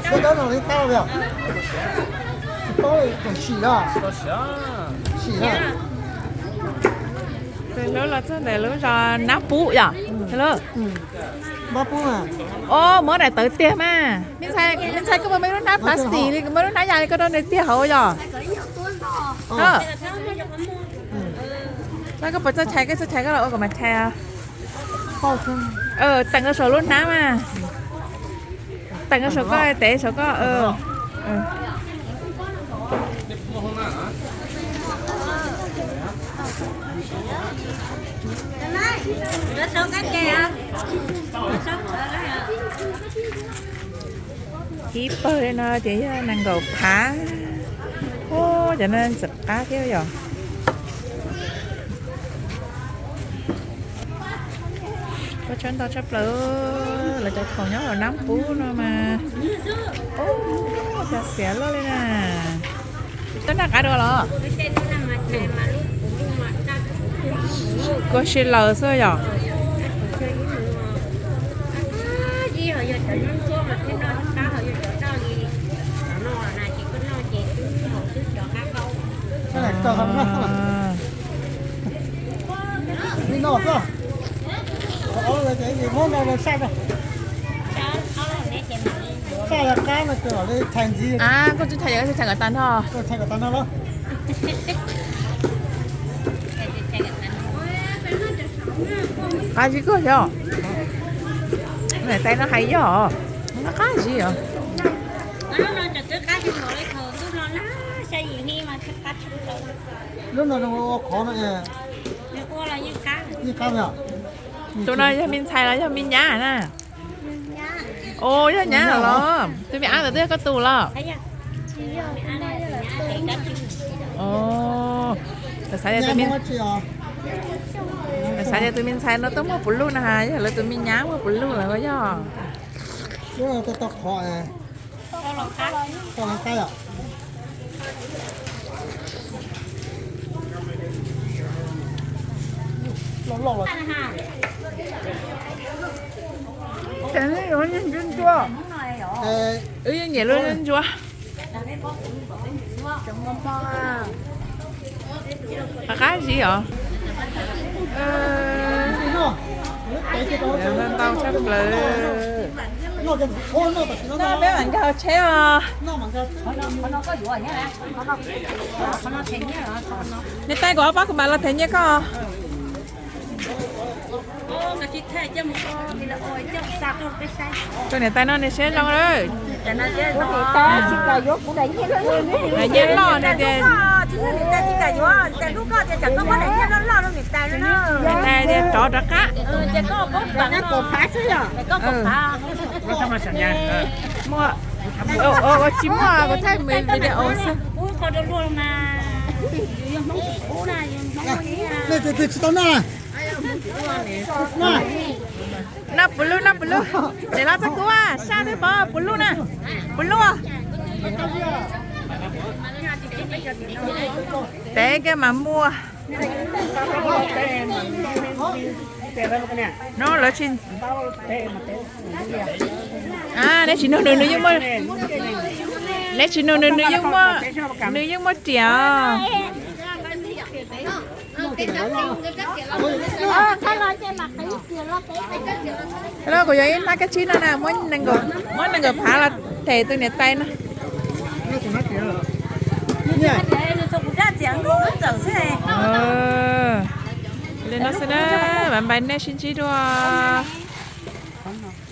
Tab no li tab li, sim na, sim na. Lub los txog ntawm lub zos Nab Pub yom. Nab Pub. O, muab daim tawv tiag mas. Me ntxhais, koj puas muaj lub hnab plastic li, muaj lub hnab ya li koj rau nws tiag hauv yom. Koj puas txawj chais, koj txawj chais koj los ua kom mas chais. Teem rau saum lub hnab mas. Teem rau saum koj, tev saum koj. Ib pawg li no ces yog nees nkaum phav. Ub, cov no ntxim qab thiab yom. Kua tshab ntau tshaj plaws, lawv cov khoom nyob hauv Nab Pub no mas. Ub, cov xiav loj li na. Tau noj qab dua los? Kua si laws xwb yom. A, koj tsis thaiv, koj tsis thaiv kom tag nrho. Qab zib kawg yog. Niam tais no hais yog, qab zib os. Lub no ua qhov no, yeej qab. Tus no yog me ntxhais los yog me nyab na? O, yog nyab los. Tus me ab ntawd twb yog koj tus los? Xav tias tus me, xav tias tus me ntxhais no twb muaj puv luj na, yog lawv tus me nyab muaj puv luj lawm yog. Ntsuab ntsuab. Wb yeej nyiam lub ntsuab. Qab zib os. Ntau tshaj plaws. Peb mam nkag tsheb os. Niam tais, kuv ob pab kuv mam los them nyiaj koj. Tus niam tais no nws siab zoo lawm. Daim nyiaj loj nws tias, niam tais tias rov rov qab. Ua tsis muaj, kuv thaij video xwb. Noj puv luj, noj puv luj. Niam loj txog kuv, sab twb pom puv luj na. Puv luj. Tev kiag mas muaj. No lawv tsis, a, neb tsis nug nws, nws yeej muaj, neb tsis nug nws, nws yeej muaj, nws yeej muaj riam os. Los kuv yuav ib hnab kab tsib no na, muab nees nkaum phav los them tus niam tais no. Li no xwb na, mam npais nej sib ntsib dua.